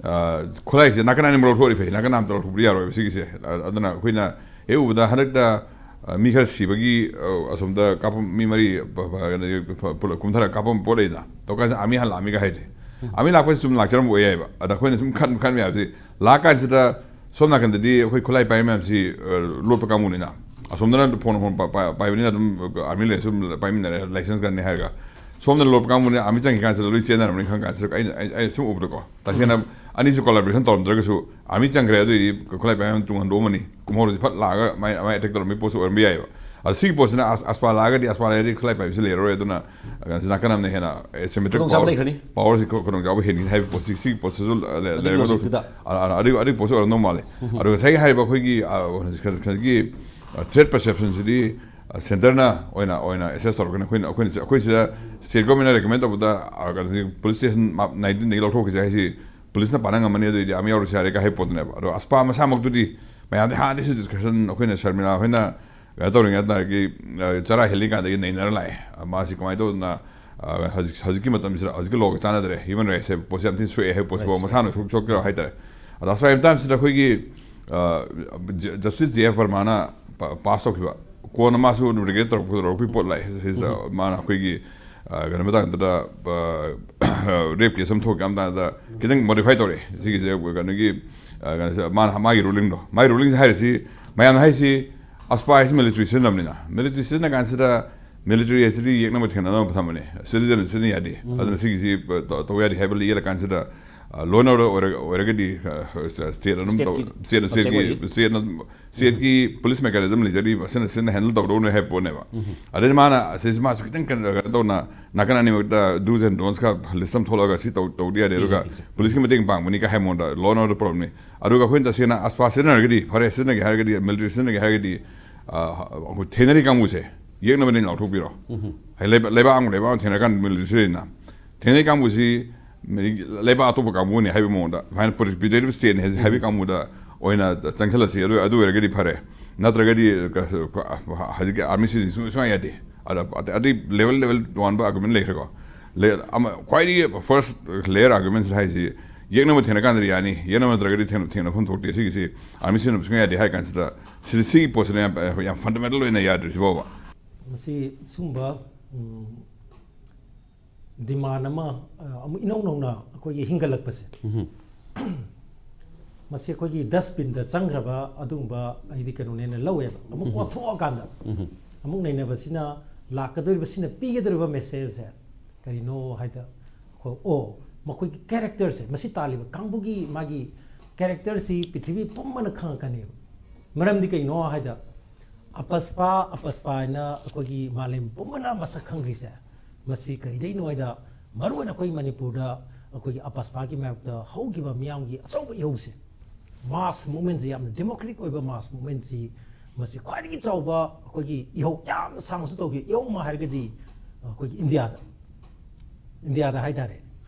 ꯑ, ꯈꯨꯠꯂꯥꯏꯁꯦ ꯅꯥꯀꯟ ꯑꯅꯤꯃꯛ ꯂꯧꯊꯣꯛꯑꯗꯤ ꯐꯩ, ꯅꯥꯀꯟ ꯑꯃꯇ ꯂꯧꯊꯣꯛꯄꯗꯤ ꯌꯥꯔꯣꯏꯕ ꯁꯤꯒꯤꯁꯦ꯫ ꯑ- ꯑꯗꯨꯅ ꯑꯩꯈꯣꯏꯅ ꯍꯦꯛ ꯎꯕꯗ ꯍꯟꯗꯛꯇ ꯑ, ꯃꯤ ꯈꯔ ꯁꯤꯕꯒꯤ ꯑ, ꯑꯁꯣꯝꯗ ꯀꯥꯞꯄ ꯃꯤ ꯃꯔꯤ ꯄ- ꯄ- ꯀꯩꯅꯣ ꯄꯨꯂꯞ ꯀꯨꯝꯊꯔꯒ ꯀꯥꯞꯄ ꯄꯣꯠ ꯂꯩꯗꯅ ꯇꯧꯀꯥꯟꯁꯤꯗ ꯑꯥꯔꯃꯤ ꯍꯥꯟꯅ ꯂꯥꯛꯑꯝꯃꯤꯒ ꯍꯥꯏꯁꯦ꯫ ꯑꯥꯔꯃꯤ ꯂꯥꯛꯄꯁꯤ ꯆꯨꯝꯅ ꯂꯥꯛꯆꯔꯝꯕ ꯑꯣꯏ ꯌꯥꯏꯕ꯫ ꯑꯗ ꯑꯩꯈꯣꯏꯅ ꯁꯨꯝ ꯈꯟ ꯈꯟꯕ ꯌꯥꯕꯁꯤ ꯂꯥꯛꯑꯀꯥꯟꯁꯤꯗ ꯁꯣꯝ ꯅꯥꯀꯟꯗꯗꯤ ꯑꯩꯈꯣꯏ ꯈꯨꯠꯂꯥꯏ ꯄꯥꯏꯔꯤ ꯃꯌꯥꯝꯁꯤ ꯑ, ꯂꯣꯠꯄ ꯀꯥꯡꯕꯨꯅꯤꯅ ꯑꯁꯣꯝꯗꯅ ꯐꯣꯟ ꯐꯣꯟ ꯄ- ꯄ- ꯄꯥꯏꯕꯅꯤꯅ ꯑꯗꯨꯝ ꯑꯥꯔꯃꯤ ꯂꯩꯔꯁꯨ ꯑꯗꯨꯝ ꯄꯥꯏꯃꯤꯟꯅꯔꯦ, ꯂꯥꯏꯁꯦꯟꯁ ꯒꯟꯅꯤ ꯍꯥꯏꯔꯒ꯫ ꯁꯣꯝꯗ ꯂꯣꯠꯄ ꯀꯥꯡꯕꯨꯅ ꯑꯥꯔꯃꯤ ꯆꯪꯈꯤ ꯀꯥꯟꯁꯤꯗ ꯂꯣꯏ ꯆꯦꯟꯅꯔꯝꯅꯤ ꯈꯪ ꯀꯥꯟꯁꯤꯗ ꯑꯩꯅ ꯑꯩ ꯑꯩ ꯁꯨꯝ ꯎꯕꯗꯀꯣ ꯇꯁꯦꯡꯅ ꯑꯅꯤꯁꯨ ꯀꯣꯂꯥꯕꯣꯔꯦꯁꯟ ꯇꯧꯔꯝꯗ꯭ꯔꯒꯁꯨ ꯑꯥꯔꯃꯤ ꯆꯪꯈ꯭ꯔꯦ ꯑꯗꯨꯏꯗꯤ ꯈꯨꯠꯂꯥꯏ ꯄꯥꯏꯕ ꯃꯌꯥꯝ ꯇꯨꯡ ꯍꯟꯗꯣꯛꯑꯝꯃꯅꯤ꯫ ꯀꯨꯝꯍꯧꯔꯁꯤ ꯐꯠ ꯂꯥꯛꯑꯒ ꯃꯥꯏ ꯃꯥꯏ ꯑꯦꯇꯦꯛ ꯇꯧꯔꯝꯕꯒꯤ ꯄꯣꯠꯁꯨ ꯑꯣꯏꯔꯝꯕ ꯌꯥꯏꯑꯕ꯫ ꯑꯗ ꯁꯤꯒꯤ ꯄꯣꯠꯁꯤꯅ ꯑꯁ- ꯑꯁꯄꯥ ꯂꯥꯛꯑꯒꯗꯤ ꯑꯁꯄꯥ ꯂꯩꯔꯗꯤ ꯈꯨꯠꯂꯥꯏ ꯄꯥꯏꯕꯁꯤ ꯂꯩꯔꯔꯣꯏ꯫ ꯑꯗꯨꯅ ꯀꯩꯅꯣꯁꯤ ꯅꯥꯀꯟ ꯑꯃꯅ ꯍꯦꯟꯅ ꯑꯦꯁꯤꯃꯦꯇ꯭ꯔꯤꯛ ꯈꯨꯗꯣꯡꯆꯥꯕ ꯂꯩꯈ꯭ꯔꯅꯤ꯫ ꯄꯋꯥꯔꯁꯤ ꯈꯨ- ꯈꯨꯗꯣꯡꯆꯥꯕ ꯍꯦꯟꯒꯅꯤ ꯍꯥꯏꯕ ꯄꯣꯠꯁꯤ ꯁꯤꯒꯤ ꯄꯣꯠꯁꯤꯁꯨ ꯂꯩ- ꯑꯗꯨꯒꯤ ꯂꯩꯔꯝꯒꯗꯧ- ꯂꯣꯖꯤꯛꯇꯨꯗ꯫ ꯑ- ꯑ- ꯑꯗꯨꯒꯤ ꯑꯗꯨꯒꯤ ꯄꯣꯠꯁꯨ ꯑꯣꯏꯔꯝꯗꯧ ꯃꯥꯜꯂꯦ꯫ ꯑꯗꯨꯒ ꯉꯁꯥꯏꯒꯤ ꯍꯥꯏꯔꯤꯕ ꯑꯩꯈꯣꯏꯒꯤ ꯑ, ꯉꯁꯥꯏꯒꯤ ꯊ꯭ꯔꯦꯠ ꯄꯔꯁꯦꯞꯁꯟꯁꯤꯗꯤ ꯑ, ꯁꯦꯟꯇꯔꯅ ꯑꯣꯏꯅ ꯑꯣꯏꯅ ꯑꯦꯁꯦꯁ ꯇꯧꯔꯛꯀꯅꯤ꯫ ꯑꯩꯈꯣꯏꯅ ꯑꯩꯈꯣꯏꯅ ꯑꯩꯈꯣꯏ ꯁꯤꯗ ꯁ꯭ꯇꯦꯠ ꯒꯣꯔꯃꯦꯟꯅ ꯔꯤꯀꯃꯦꯟ ꯇꯧꯕꯗ ꯑ, ꯀꯩꯅꯣꯁꯤ ꯄꯨꯂꯤꯁ ꯁ꯭ꯇꯦꯁꯟ ꯃꯥꯞ ꯅꯥꯏꯟꯇꯤꯟꯗꯒꯤ ꯂꯧꯊꯣꯛꯈꯤꯁꯦ ꯍꯥꯏꯁꯤ ꯄꯨꯂꯤꯁꯅ ꯄꯥꯅ ꯉꯝꯃꯅꯤ, ꯑꯗꯨꯏꯗꯤ ꯑꯥꯔꯃꯤ ꯌꯥꯎꯔꯁꯨ ꯌꯥꯔꯦ ꯀꯥꯏ ꯍꯥꯏꯕ ꯄꯣꯠꯇꯨꯅꯦꯕ꯫ ꯑꯗꯣ ꯑꯁꯄꯥ ꯃꯁꯥꯃꯛꯇꯨꯗꯤ ꯃꯌꯥꯝꯗꯤ ꯍꯥꯟꯅꯗꯤꯁꯨ ꯗꯤꯁꯀꯁꯟ ꯑꯩꯈꯣꯏꯅ ꯁꯔꯃꯤꯂꯥ ꯍꯣꯏꯅ ꯀꯩꯅꯣ ꯇꯧꯔꯤꯉꯩꯗ ꯆꯔꯥ ꯍꯦꯜꯂꯤꯉꯩꯗꯒꯤ ꯅꯩꯅꯔ ꯂꯥꯛꯑꯦ꯫ ꯃꯥꯁꯤ ꯀꯃꯥꯏꯅ ꯇꯧꯗꯅ ꯍꯧꯖꯤꯛ ꯍꯧꯖꯤꯛꯀꯤ ꯃꯇꯝꯁꯤꯗ ꯍꯧꯖꯤꯛꯀꯤ ꯂꯣꯒ ꯆꯥꯟꯅꯗ꯭ꯔꯦ, ꯍ꯭ꯌꯨꯃꯟ ꯔꯥꯏꯠꯁꯦ ꯄꯣꯠꯁꯦ ꯌꯥꯝ ꯊꯤꯅ ꯁꯣꯛꯑꯦ ꯍꯥꯏꯕ ꯄꯣꯠꯁꯤꯐꯥꯎ ꯃꯁꯥꯅ ꯁꯣꯛ ꯁꯣꯛꯀꯦꯔꯣ ꯍꯥꯏꯇꯥꯔꯦ꯫ ꯑꯗ ꯁ꯭ꯋꯥꯏ ꯃꯇꯥꯡꯁꯤꯗ ꯑꯩꯈꯣꯏꯒꯤ ꯖꯁꯇꯤꯁ ꯖꯦ ꯑꯦꯐ ꯕꯔꯃꯥꯅ ꯄꯥꯁ ꯇꯧꯈꯤꯕ, ꯀꯣꯟꯅ ꯃꯥꯁꯨ ꯔꯤꯒ꯭ꯔꯦꯠ ꯇꯧꯔꯛꯄꯗꯧꯔꯛꯄꯒꯤ ꯄꯣꯠ ꯂꯥꯛꯑꯦ ꯁꯤꯁꯤꯗ꯫ ꯃꯥꯅ ꯑꯩꯈꯣꯏꯒꯤ ꯀꯩꯅꯣ ꯃꯇꯥꯡꯗꯨꯗ ꯔꯦꯞ ꯀꯦꯁ ꯑꯃ ꯊꯣꯛꯀꯦ ꯃꯇꯥꯡꯗ ꯈꯤꯇꯪ ꯃꯣꯗꯤꯐꯥꯏ ꯇꯧꯔꯛꯑꯦ ꯁꯤꯒꯤꯁꯦ꯫ ꯀꯩꯅꯣꯒꯤ ꯀꯩꯅꯣꯁꯦ ꯃꯥꯅ ꯃꯥꯒꯤ ꯔꯨꯂꯤꯡꯗꯣ ꯃꯥꯒꯤ ꯔꯨꯂꯤꯡꯁꯦ ꯍꯥꯏꯔꯤꯁꯤ ꯃꯌꯥꯝꯅ ꯍꯥꯏꯁꯤ ꯑꯁꯄꯥ ꯍꯥꯏꯁꯤ ꯃꯤꯂꯤꯇꯔꯤ ꯁꯤꯖꯤꯟꯅꯕꯅꯤꯅ, ꯃꯤꯂꯤꯇꯔꯤ ꯁꯤꯖꯤꯟꯅ ꯀꯥꯟꯁꯤꯗ ꯃꯤꯂꯤꯇꯔꯤ ꯍꯥꯏꯁꯤꯗꯤ ꯌꯦꯛꯅꯕ ꯊꯦꯡꯅꯅꯕ ꯊꯝꯕꯅꯦ, ꯁꯤꯇꯤꯖꯟ ꯁꯤꯖꯤꯟꯅ ꯌꯥꯗꯦ꯫ ꯑꯗꯨꯅ ꯁꯤꯒꯤꯁꯤ ꯇꯧ ꯌꯥꯗꯦ ꯍꯥꯏꯕ ꯌꯦꯛꯂ ꯀꯥꯟꯁꯤꯗ ꯂꯣ ꯑꯦꯟ ꯑꯣꯔꯗꯔ ꯑꯣꯏꯔꯒꯗꯤ ꯁ꯭ꯇꯦꯠ ꯑꯗꯨꯝ ꯇꯧ, ꯁ꯭ꯇꯦꯠꯀꯤ ꯁ꯭ꯇꯦꯠꯅ ꯀꯟꯁꯦꯞ ꯁ꯭ꯇꯦꯠꯀꯤ ꯑꯣꯏꯔꯤ꯫ ꯁ꯭ꯇꯦꯠꯅ ꯁ꯭ꯇꯦꯠꯀꯤ ꯄꯨꯂꯤꯁ ꯃꯦꯀꯥꯅꯤꯖꯝ ꯂꯩꯖꯔꯤꯕ ꯑꯁꯤꯅ ꯁꯤꯅ ꯍꯦꯟꯗꯜ ꯇꯧꯗꯧꯅꯦ ꯍꯥꯏꯕ ꯄꯣꯠꯅꯦꯕ꯫ ꯑꯗꯩ ꯃꯥꯅ ꯑꯁꯤꯁꯤ ꯃꯥꯁꯨ ꯈꯤꯇꯪ ꯀꯩꯅꯣ ꯀꯩꯅꯣ ꯇꯧꯅ ꯅꯥꯀꯟ ꯑꯅꯤꯃꯛꯇ ꯗꯨꯁ ꯑꯦꯟ ꯗꯣꯟꯁꯀ ꯂꯤꯁ ꯑꯃ ꯊꯣꯛꯂꯒ ꯁꯤ ꯇꯧ ꯇꯧꯗ ꯌꯥꯗꯦ ꯑꯗꯨꯒ ꯄꯨꯂꯤꯁꯀꯤ ꯃꯇꯦꯡ ꯄꯥꯡꯕꯅꯤ ꯀꯥꯏ ꯍꯥꯏꯕ ꯃꯑꯣꯡꯗ ꯂꯣ ꯑꯦꯟ ꯑꯣꯔꯗꯔ ꯄ꯭ꯔꯣꯕ꯭ꯂꯦꯝꯅꯤ꯫ ꯑꯗꯨꯒ ꯑꯩꯈꯣꯏꯅ ꯇꯁꯦꯡꯅ ꯑꯁꯄꯥ ꯁꯤꯖꯤꯟꯅꯔꯒꯗꯤ ꯐꯔꯦ, ꯁꯤꯖꯤꯟꯅꯒꯦ ꯍꯥꯏꯔꯒꯗꯤ ꯃꯤꯂꯤꯇꯔꯤ ꯁꯤꯖꯤꯟꯅꯒꯦ ꯍꯥꯏꯔꯒꯗꯤ ꯑꯩꯈꯣꯏ ꯊꯦꯡꯅꯔꯤ ꯀꯥꯡꯕꯨꯁꯦ ꯌꯦꯛꯅꯕꯅꯦꯅ ꯂꯥꯎꯊꯣꯛꯄꯤꯔꯣ꯫ ꯍꯥꯏꯗꯤ ꯂꯩꯕꯥꯛ ꯂꯩꯕꯥꯛ ꯑꯃꯒ ꯂꯩꯕꯥꯛ ꯑꯃ ꯊꯦꯡꯅꯔꯀꯥꯟꯗ ꯃꯤꯂꯤꯇꯔꯤ ꯁꯤꯖꯤꯟꯅ ꯊꯦꯡꯅꯩ ꯀꯥꯡꯕꯨꯁꯤ ꯂꯩꯕꯥꯛ ꯑꯇꯣꯞꯄ ꯀꯥꯡꯕꯨꯅꯤ ꯍꯥꯏꯕꯒꯤ ꯃꯑꯣꯡꯗ ꯑꯗꯨꯃꯥꯏꯅ ꯄ꯭ꯔꯣꯇꯦꯛꯇꯦꯇꯤꯚ ꯁ꯭ꯇꯦꯠꯅꯤ ꯍꯥꯏꯕꯒꯤ ꯀꯥꯡꯕꯨꯗ ꯑꯣꯏꯅ ꯆꯪꯁꯤꯜꯂꯁꯤ꯫ ꯑꯗꯨ ꯑꯗꯨ ꯑꯣꯏꯔꯒꯗꯤ ꯐꯔꯦ, ꯅꯠꯇ꯭ꯔꯒꯗꯤ ꯍꯧꯖꯤꯛꯀꯤ ꯑꯥꯔꯃꯤ ꯁꯤꯖꯤꯟꯅ ꯁꯨꯡꯌꯥ ꯌꯥꯗꯦ꯫ ꯑꯗ ꯑꯇꯩ ꯂꯦꯚꯦꯜ ꯂꯦꯚꯦꯜ ꯇꯣꯉꯥꯟꯕ ꯑꯥꯔꯒꯨꯃꯦꯟ ꯂꯩꯈ꯭ꯔꯦꯀꯣ꯫ ꯈ꯭ꯋꯥꯏꯗꯒꯤ ꯐꯥꯔꯁ ꯂꯦꯌꯔ ꯑꯥꯔꯒꯨꯃꯦꯟꯁ ꯍꯥꯏꯁꯤ ꯌꯦꯛꯅꯕ ꯊꯦꯡꯅ ꯀꯥꯟꯗꯗꯤ ꯌꯥꯅꯤ, ꯌꯦꯛꯅꯕ ꯅꯠꯇ꯭ꯔꯒꯗꯤ ꯊꯦꯡꯅꯐꯝ ꯊꯣꯛꯇꯦ꯫ ꯁꯤꯒꯤꯁꯤ ꯑꯥꯔꯃꯤ ꯁꯤꯖꯤꯟꯅꯕ ꯁꯨꯡꯌꯥ ꯌꯥꯗꯦ ꯍꯥꯏꯔ ꯀꯥꯟꯁꯤꯗ ꯁꯤ ꯁꯤꯒꯤ ꯄꯣꯠꯁꯤꯅ ꯌꯥꯝ ꯌꯥꯝ ꯐꯟꯗꯥꯃꯦꯟꯇꯜ ꯑꯣꯏꯅ ꯌꯥꯗ꯭ꯔꯤꯁꯤ ꯐꯥꯎꯕ꯫ ꯃꯁꯤ ꯁꯨꯝꯕ ꯗꯤꯃꯥꯟ ꯑꯃ ꯑꯃꯨꯛ ꯏꯅꯧ ꯅꯧꯅ ꯑꯩꯈꯣꯏꯒꯤ ꯍꯤꯡꯒꯠꯂꯛꯄꯁꯦ, ꯃꯁꯤ ꯑꯩꯈꯣꯏꯒꯤ ꯗꯁꯕꯤꯟꯗ ꯆꯪꯈ꯭ꯔꯕ ꯑꯗꯨꯒꯨꯝꯕ ꯑꯩꯗꯤ ꯀꯩꯅꯣꯅꯦꯅ ꯂꯧꯋꯦꯕ꯫ ꯑꯃꯨꯛ ꯀꯣꯊꯣꯛꯑꯀꯥꯟꯗ ꯑꯃꯨꯛ ꯅꯩꯅꯕꯁꯤꯅ ꯂꯥꯛꯀꯗꯧꯔꯤꯕ, ꯁꯤꯅ ꯄꯤꯒꯗꯧꯔꯤꯕ ꯃꯦꯁꯦꯖꯁꯦ ꯀꯔꯤꯅꯣ ꯍꯥꯏꯗ, ꯑꯩꯈꯣꯏ ꯑꯣ ꯃꯈꯣꯏꯒꯤ ꯀꯦꯔꯦꯛꯇꯔꯁꯦ, ꯃꯁꯤ ꯇꯥꯜꯂꯤꯕ ꯀꯥꯡꯕꯨꯒꯤ ꯃꯥꯒꯤ ꯀꯦꯔꯦꯛꯇꯔꯁꯤ ꯄ꯭ꯔꯤꯊꯤꯕꯤ ꯄꯨꯝꯕꯅ ꯈꯪꯉꯛꯀꯅꯦꯕ꯫ ꯃꯔꯝꯗꯤ ꯀꯩꯅꯣ ꯍꯥꯏꯗ, ꯑꯄꯁꯄꯥ ꯑꯄꯁꯄꯥ ꯍꯥꯏꯅ ꯑꯩꯈꯣꯏꯒꯤ ꯃꯥꯂꯦꯝ ꯄꯨꯝꯕꯅ ꯃꯁꯛ ꯈꯪꯈ꯭ꯔꯤꯁꯦ ꯃꯁꯤ ꯀꯔꯤꯗꯩꯅꯣ ꯍꯥꯏꯗ, ꯃꯔꯨꯑꯣꯏꯅ ꯑꯩꯈꯣꯏ ꯃꯅꯤꯄꯨꯔꯗ ꯑꯩꯈꯣꯏꯒꯤ ꯑꯄꯁꯄꯥꯒꯤ ꯃꯥꯌꯣꯛꯇ ꯍꯧꯈꯤꯕ ꯃꯤꯌꯥꯝꯒꯤ ꯑꯆꯧꯕ ꯏꯍꯧꯁꯦ, ꯃꯥꯁ ꯃꯨꯞꯃꯦꯟꯁꯦ, ꯌꯥꯝꯅ ꯗꯦꯃꯣꯀ꯭ꯔꯦꯇꯤꯛ ꯑꯣꯏꯕ ꯃꯥꯁ ꯃꯨꯞꯃꯦꯟꯁꯤ, ꯃꯁꯤ ꯈ꯭ꯋꯥꯏꯗꯒꯤ ꯆꯥꯎꯕ ꯑꯩꯈꯣꯏꯒꯤ ꯏꯍꯧ ꯌꯥꯝꯅ ꯁꯥꯡꯅꯁꯨ ꯇꯧꯈꯤꯕ ꯏꯍꯧ ꯑꯃ ꯍꯥꯏꯔꯒꯗꯤ ꯑꯩꯈꯣꯏꯒꯤ ꯏꯟꯗꯤꯌꯥꯗ, ꯏꯟꯗꯤꯌꯥꯗ ꯍꯥꯏꯇꯥꯔꯦ꯫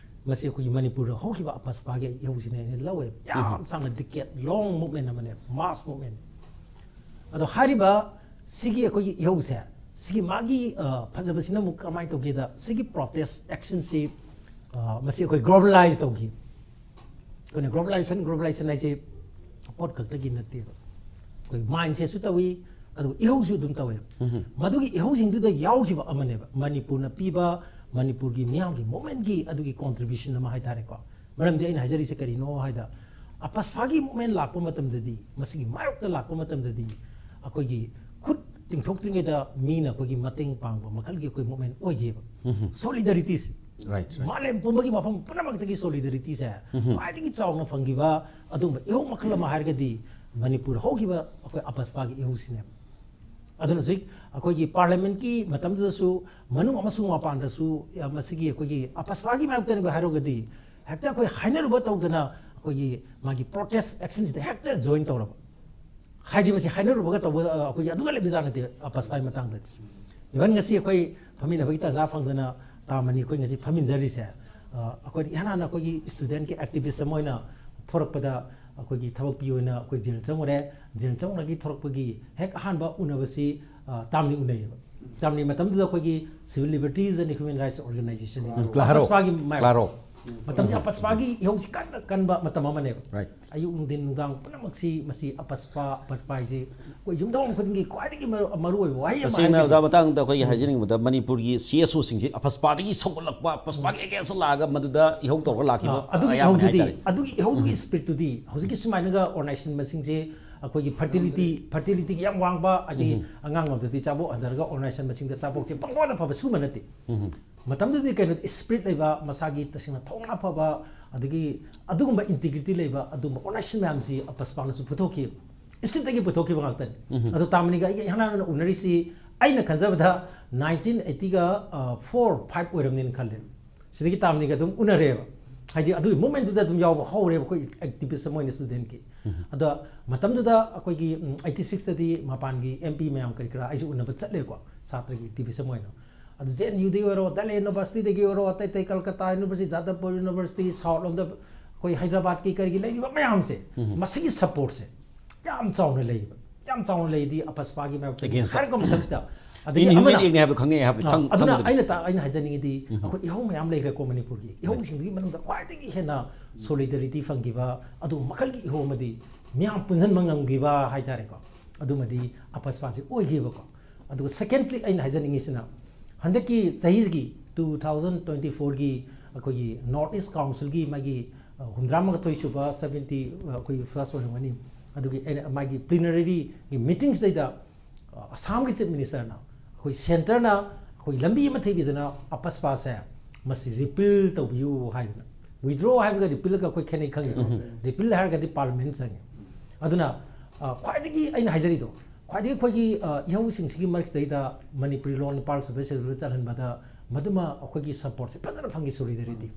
ꯃꯁꯤ ꯑꯩꯈꯣꯏꯒꯤ ꯃꯅꯤꯄꯨꯔꯗ ꯍꯧꯈꯤꯕ ꯑꯄꯁꯄꯥꯒꯤ ꯏꯍꯧꯁꯤꯅ ꯑꯩꯅ ꯂꯧꯋꯦ꯫ ꯌꯥꯝ ꯁꯥꯡꯅ decade long movement ꯑꯃꯅꯦ, mass movement꯫ ꯑꯗꯣ ꯍꯥꯏꯔꯤꯕ ꯁꯤꯒꯤ ꯑꯩꯈꯣꯏꯒꯤ ꯏꯍꯧꯁꯦ, ꯁꯤꯒꯤ ꯃꯥꯒꯤ, ꯑ, ꯐꯖꯕꯁꯤꯅ ꯑꯃꯨꯛ ꯀꯃꯥꯏꯅ ꯇꯧꯒꯦꯗ, ꯁꯤꯒꯤ protest actionꯁꯤ, ꯑ, ꯃꯁꯤ ꯑꯩꯈꯣꯏ globalize ꯇꯧꯈꯤ꯫ ꯑꯩꯈꯣꯏꯅ globalization, globalization ꯍꯥꯏꯁꯦ ꯄꯣꯠ ꯈꯛꯇꯒꯤ ꯅꯠꯇꯦꯕ꯫ ꯑꯩꯈꯣꯏ mindsetꯁꯨ ꯇꯧꯏ, ꯑꯗꯨꯒ ꯏꯍꯧꯁꯨ ꯑꯗꯨꯝ ꯇꯧꯋꯦꯕ꯫ ꯃꯗꯨꯒꯤ ꯏꯍꯧꯁꯤꯡꯗꯨꯗ ꯌꯥꯎꯈꯤꯕ ꯑꯃꯅꯦꯕ ꯃꯅꯤꯄꯨꯔꯅ ꯄꯤꯕ, ꯃꯅꯤꯄꯨꯔꯒꯤ ꯃꯤꯌꯥꯝꯒꯤ movementꯀꯤ ꯑꯗꯨꯒꯤ contribution ꯑꯃ ꯍꯥꯏꯇꯥꯔꯦꯀꯣ꯫ ꯃꯔꯝꯗꯤ ꯑꯩꯅ ꯍꯥꯏꯖꯔꯤꯁꯦ ꯀꯔꯤꯅꯣ ꯍꯥꯏꯗ, ꯑꯄꯁꯐꯥꯒꯤ movement ꯂꯥꯛꯄ ꯃꯇꯝꯗꯗꯤ, ꯃꯁꯤꯒꯤ ꯃꯥꯌꯣꯛꯇ ꯂꯥꯛꯄ ꯃꯇꯝꯗꯗꯤ, ꯑꯩꯈꯣꯏꯒꯤ ꯈꯨꯠ ꯇꯤꯡꯊꯣꯛꯇ꯭ꯔꯤꯉꯩꯗ ꯃꯤꯅ ꯑꯩꯈꯣꯏꯒꯤ ꯃꯇꯦꯡ ꯄꯥꯡꯕ ꯃꯈꯜꯒꯤ ꯑꯩꯈꯣꯏ movement ꯑꯣꯏꯈꯤꯕ꯫ Solidarityꯁꯦ꯫ Right, right. ꯃꯥꯂꯦꯝ ꯄꯨꯝꯕꯒꯤ ꯃꯐꯝ ꯄꯨꯝꯅꯃꯛꯇꯒꯤ solidarityꯁꯦ ꯈ꯭ꯋꯥꯏꯗꯒꯤ ꯆꯥꯎꯅ ꯐꯪꯈꯤꯕ ꯑꯗꯨꯒꯨꯝꯕ ꯏꯍꯧ ꯃꯈꯜ ꯑꯃ ꯍꯥꯏꯔꯒꯗꯤ ꯃꯅꯤꯄꯨꯔ ꯍꯧꯈꯤꯕ ꯑꯩꯈꯣꯏ ꯑꯄꯁꯄꯥꯒꯤ ꯏꯍꯧꯁꯤꯅꯦꯕ꯫ ꯑꯗꯨꯅ ꯍꯧꯖꯤꯛ ꯑꯩꯈꯣꯏꯒꯤ parliamentꯀꯤ ꯃꯇꯝꯗꯨꯗꯁꯨ, ꯃꯅꯨꯡ ꯑꯃꯁꯨꯡ ꯃꯄꯥꯟꯗꯁꯨ, ꯃꯁꯤꯒꯤ ꯑꯩꯈꯣꯏꯒꯤ ꯑꯄꯁꯄꯥꯒꯤ ꯃꯥꯌꯣꯛꯇꯅꯦꯕ ꯍꯥꯏꯔꯨꯔꯒꯗꯤ, ꯍꯦꯛꯇ ꯑꯩꯈꯣꯏ ꯍꯥꯏꯅꯔꯨꯕ ꯇꯧꯗꯅ ꯑꯩꯈꯣꯏꯒꯤ ꯃꯥꯒꯤ protest actionꯁꯤꯗ ꯍꯦꯛꯇ join ꯇꯧꯔꯕ꯫ ꯍꯥꯏꯗꯤ ꯃꯁꯤ ꯍꯥꯏꯅꯔꯨꯕꯒ ꯇꯧꯕ, ꯑ, ꯑꯩꯈꯣꯏꯒꯤ ꯑꯗꯨꯒ ꯂꯩꯕꯖꯥꯠ ꯅꯠꯇꯦ ꯑꯄꯁꯄꯥꯒꯤ ꯃꯇꯥꯡꯗꯗꯤ꯫ Even ꯉꯁꯤ ꯑꯩꯈꯣꯏ ꯐꯝꯃꯤꯟꯅꯕꯒꯤ ꯇꯥꯟꯖꯥ ꯐꯪꯗꯅ ꯇꯥꯃꯅꯤ ꯑꯩꯈꯣꯏ ꯉꯁꯤ ꯐꯝꯃꯤꯟꯖꯔꯤꯁꯦ, ꯑ, ꯑꯩꯈꯣꯏ ꯏꯍꯥꯟ ꯍꯥꯟꯅ ꯑꯩꯈꯣꯏꯒꯤ studentꯀꯤ activist ꯑꯃ ꯑꯣꯏꯅ ꯊꯣꯔꯛꯄꯗ, ꯑꯩꯈꯣꯏꯒꯤ ꯊꯕꯛ ꯄꯤ ꯑꯣꯏꯅ ꯑꯩꯈꯣꯏ jail ꯆꯪꯉꯨꯔꯦ꯫ Jail ꯆꯪꯉꯨꯔꯒꯤ ꯊꯣꯔꯛꯄꯒꯤ ꯍꯦꯛ ꯑꯍꯥꯟꯕ ꯎꯅꯕꯁꯤ, ꯑ, ꯇꯥꯃꯅꯤ ꯎꯅꯩꯌꯦꯕ꯫ ꯇꯥꯃꯅꯤ ꯃꯇꯝꯗꯨꯗ ꯑꯩꯈꯣꯏꯒꯤ civil liberties and human rights organization ꯎꯝ, ꯀ꯭ꯂꯥꯔꯣ꯫ ꯑꯄꯁꯄꯥꯒꯤ ꯃꯥꯌꯣꯛ-, ꯀ꯭ꯂꯥꯔꯣ꯫ ꯃꯇꯝꯁꯤ ꯑꯄꯁꯄꯥꯒꯤ ꯏꯍꯧꯁꯤ ꯀꯟꯅ ꯀꯟꯕ ꯃꯇꯝ ꯑꯃꯅꯦꯕ꯫ Right. ꯑꯌꯨꯛ ꯅꯨꯡꯊꯤꯟ ꯅꯨꯡꯗꯥꯡ ꯄꯨꯝꯅꯃꯛꯁꯤ ꯃꯁꯤ ꯑꯄꯁꯄꯥ, ꯑꯄꯁꯄꯥ ꯍꯥꯏꯁꯤ ꯑꯩꯈꯣꯏ ꯌꯨꯝꯊꯣꯡ ꯈꯨꯗꯤꯡꯒꯤ ꯈ꯭ꯋꯥꯏꯗꯒꯤ ꯃꯔꯨ, ꯃꯔꯨ ꯑꯣꯏꯕ ꯋꯥꯍꯩ ꯑꯃ ꯇꯁꯦꯡꯅ ꯍꯥꯏꯔꯒꯗꯤ ꯃꯇꯥꯡꯗ ꯑꯩꯈꯣꯏꯒꯤ ꯍꯥꯏꯖꯅꯤꯡꯕꯗ ꯃꯅꯤꯄꯨꯔꯒꯤ CSOꯁꯤꯡꯁꯤ ꯑꯄꯁꯄꯥꯒꯤ ꯁꯧꯒꯠꯂꯛꯄ, ꯑꯄꯁꯄꯥꯒꯤ against ꯂꯥꯛꯑꯒ ꯃꯗꯨꯗ ꯏꯍꯧ ꯇꯧꯔꯒ ꯂꯥꯛꯈꯤꯕ ꯑ, ꯑꯗꯨꯒꯤ ꯑꯌꯥꯝꯕꯅꯤ ꯏꯍꯧꯗꯨꯗꯤ, ꯍꯥꯏꯇꯥꯔꯦ꯫ ꯑꯗꯨꯒꯤ ꯏꯍꯧꯗꯨꯒꯤ spiritꯇꯨꯗꯤ ꯍꯧꯖꯤꯛꯀꯤ ꯁꯨꯃꯥꯏꯅꯒ organization ꯃꯁꯤꯡꯁꯦ ꯑꯩꯈꯣꯏꯒꯤ fertility, fertilityꯒꯤ ꯌꯥꯝ ꯋꯥꯡꯕ, ꯑꯗꯒꯤ ꯑꯉꯥꯡ ꯂꯝꯗꯗꯤ ꯆꯥꯕꯣꯛ ꯍꯟꯊꯔꯒ organization ꯃꯁꯤꯡꯗ ꯆꯥꯕꯣꯛꯁꯦ ꯄꯪꯒꯣꯟꯗ ꯐꯕ ꯁꯨꯝꯕ ꯅꯠꯇꯦ꯫ ꯃꯇꯝꯗꯨꯗꯤ ꯀꯩꯅꯣ, spirit ꯂꯩꯕ, ꯃꯁꯥꯒꯤ ꯇꯁꯦꯡꯅ ꯊꯧꯅꯥ ꯐꯕ, ꯑꯗꯒꯤ ꯑꯗꯨꯒꯨꯝꯕ integrity ꯂꯩꯕ ꯑꯗꯨꯒꯨꯝꯕ organization ꯃꯌꯥꯝꯁꯤ ꯑꯄꯁꯄꯥꯅꯁꯨ ꯄꯨꯊꯣꯛꯈꯤ꯫ Streetꯇꯒꯤ ꯄꯨꯊꯣꯛꯈꯤꯕ ꯉꯥꯛꯇꯅꯤ꯫ ꯑꯗꯣ ꯇꯥꯃꯅꯤꯒ ꯑꯩꯒ ꯏꯍꯥꯟ ꯍꯥꯟꯅ ꯎꯅꯔꯤꯁꯤ, ꯑꯩꯅ ꯈꯟꯖꯕꯗ nineteen eightyꯒ, ꯑ, four, five ꯑꯣꯏꯔꯝꯅꯤꯅ ꯈꯜꯂꯦ꯫ ꯁꯤꯗꯒꯤ ꯇꯥꯃꯅꯤꯒ ꯑꯗꯨꯝ ꯎꯅꯔꯦꯕ꯫ ꯍꯥꯏꯗꯤ ꯑꯗꯨꯒꯤ movementꯇꯨꯗ ꯑꯗꯨꯝ ꯌꯥꯎꯕ ꯍꯧꯔꯦꯕ ꯑꯩꯈꯣꯏ activist ꯑꯃ ꯑꯣꯏꯅ studentꯀꯤ꯫ ꯑꯗ ꯃꯇꯝꯗꯨꯗ ꯑꯩꯈꯣꯏꯒꯤ, ꯎꯝ, eighty sixꯇꯗꯤ ꯃꯄꯥꯟꯒꯤ MP ꯃꯌꯥꯝ ꯀꯔꯤ ꯀꯔꯥ ꯑꯩꯁꯨ ꯎꯅꯕ ꯆꯠꯂꯦꯀꯣ, ꯁꯥꯇ꯭ꯔꯒꯤ activist ꯑꯃ ꯑꯣꯏꯅ꯫ ꯑꯗꯨ ꯖꯦ ꯑꯦꯟ ꯌꯨꯗꯒꯤ ꯑꯣꯏꯔꯣ, ꯗꯦꯜꯂꯤ ꯌꯨꯅꯤꯚꯔꯁꯤꯇꯤꯗꯒꯤ ꯑꯣꯏꯔꯣ, ꯑꯇꯩ ꯑꯇꯩ Kolkata university, Jadavpur university, south ꯂꯣꯝꯗ ꯑꯩꯈꯣꯏ ꯍꯥꯏꯗ꯭ꯔꯕꯥꯗꯀꯤ ꯀꯔꯤꯒꯤ ꯂꯩꯔꯤꯕ ꯃꯌꯥꯝꯁꯦ, ꯃꯁꯤꯒꯤ ꯁꯄꯣꯔꯠꯁꯦ ꯌꯥꯝ ꯆꯥꯎꯅ ꯂꯩꯌꯦꯕ꯫ ꯌꯥꯝ ꯆꯥꯎꯅ ꯂꯩꯗꯤ ꯑꯄꯁꯄꯥꯒꯤ ꯃꯥꯌꯣꯛꯇ ꯍꯥꯏꯔꯛꯄ ꯃꯇꯝꯁꯤꯗ, ꯑꯗꯒꯤ ꯏꯟ ꯑꯃꯅ ꯍ꯭ꯌꯨꯃꯦꯟ ꯑꯦꯛꯅꯤ ꯍꯥꯏꯕꯗꯣ ꯈꯪꯉꯦ ꯍꯥꯏꯕꯗꯤ ꯑꯥ, ꯈꯪ- ꯑꯗꯨꯅ ꯈꯪꯕꯗꯨꯅꯤ꯫ ꯑꯩꯅ ꯇꯥ- ꯑꯩꯅ ꯍꯥꯏꯖꯅꯤꯡꯉꯤꯗꯤ, ꯑꯩꯈꯣꯏ ꯏꯍꯧ ꯃꯌꯥꯝ ꯂꯩꯈ꯭ꯔꯦꯀꯣ ꯃꯅꯤꯄꯨꯔꯒꯤ ꯏꯍꯧꯁꯤꯡꯗꯨꯒꯤ ꯃꯅꯨꯡꯗ ꯈ꯭ꯋꯥꯏꯗꯒꯤ ꯍꯦꯟꯅ ꯁꯣꯂꯤꯗꯔꯤꯇꯤ ꯐꯪꯈꯤꯕ, ꯑꯗꯨꯒꯨꯝꯕ ꯃꯈꯜꯒꯤ ꯏꯍꯧ ꯑꯃꯗꯤ ꯃꯤꯌꯥꯝ ꯄꯨꯟꯁꯤꯟꯕ ꯉꯝꯈꯤꯕ ꯍꯥꯏꯇꯥꯔꯦꯀꯣ, ꯑꯗꯨꯃꯗꯤ ꯑꯄꯁꯄꯥꯁꯤ ꯑꯣꯏꯈꯤꯕꯀꯣ꯫ ꯑꯗꯨꯒ ꯁꯦꯀꯦꯟꯗꯂꯤ ꯑꯩꯅ ꯍꯥꯏꯖꯅꯤꯡꯉꯤꯁꯤꯅ, ꯍꯟꯗꯛꯀꯤ ꯆꯍꯤꯒꯤ two thousand twenty fourꯒꯤ ꯑꯩꯈꯣꯏꯒꯤ ꯅꯣꯔꯠ ꯏꯁ ꯀꯥꯎꯟꯁꯤꯜꯒꯤ ꯃꯥꯒꯤ, ꯑ, ꯍꯨꯝꯗ꯭ꯔꯥ ꯃꯉꯥ ꯁꯨꯕ, ꯁꯕꯦꯟꯇꯤ, ꯑ, ꯑꯩꯈꯣꯏꯒꯤ ꯐꯥꯔꯁ ꯑꯣꯏꯔꯝꯒꯅꯤ, ꯑꯗꯨꯒꯤ ꯑꯩꯅ ꯃꯥꯒꯤ ꯄ꯭ꯂꯤꯅꯔꯤꯒꯤ ꯃꯤꯇꯤꯡꯁꯤꯗꯩꯗ, ꯑ, ꯑꯁꯥꯝꯒꯤ ꯆꯤꯐ ꯃꯤꯅꯤꯁꯇꯔꯅ ꯑꯩꯈꯣꯏ ꯁꯦꯟꯇꯔꯅ ꯑꯩꯈꯣꯏ ꯂꯝꯕꯤ ꯑꯃ ꯊꯤꯕꯤꯗꯅ ꯑꯄꯁꯄꯥꯁꯦ ꯃꯁꯤ ꯔꯤꯄꯤꯜ ꯇꯧꯕꯤꯌꯨ ꯍꯥꯏꯗꯅ, ꯋꯤꯗ꯭ꯔꯣ ꯍꯥꯏꯕꯒ ꯔꯤꯄꯤꯜꯒ ꯑꯩꯈꯣꯏ ꯈꯦꯠꯅꯩ ꯈꯪꯉꯦꯀꯣ꯫ ꯔꯤꯄꯤꯜ ꯍꯥꯏꯔꯒꯗꯤ ꯄꯥꯔꯂꯤꯌꯥꯃꯦꯟ ꯆꯪꯉꯦ꯫ ꯑꯗꯨꯅ, ꯑ, ꯈ꯭ꯋꯥꯏꯗꯒꯤ ꯑꯩꯅ ꯍꯥꯏꯖꯔꯤꯗꯣ, ꯈ꯭ꯋꯥꯏꯗꯒꯤ ꯑꯩꯈꯣꯏꯒꯤ, ꯑ, ꯏꯍꯧꯁꯤꯡꯁꯤꯒꯤ ꯃꯔꯛꯁꯤꯗꯩꯗ ꯃꯅꯤꯄꯨꯔꯤ ꯂꯣꯟ ꯅꯤꯄꯥꯜ ꯁꯨꯕ ꯁꯦꯗꯨꯜꯗ ꯆꯜꯍꯟꯕꯗ ꯃꯗꯨꯃ ꯑꯩꯈꯣꯏꯒꯤ ꯁꯄꯣꯔꯠꯁꯦ ꯐꯖꯅ ꯐꯪꯈꯤ, ꯁꯣꯂꯤꯗꯔꯤꯇꯤ꯫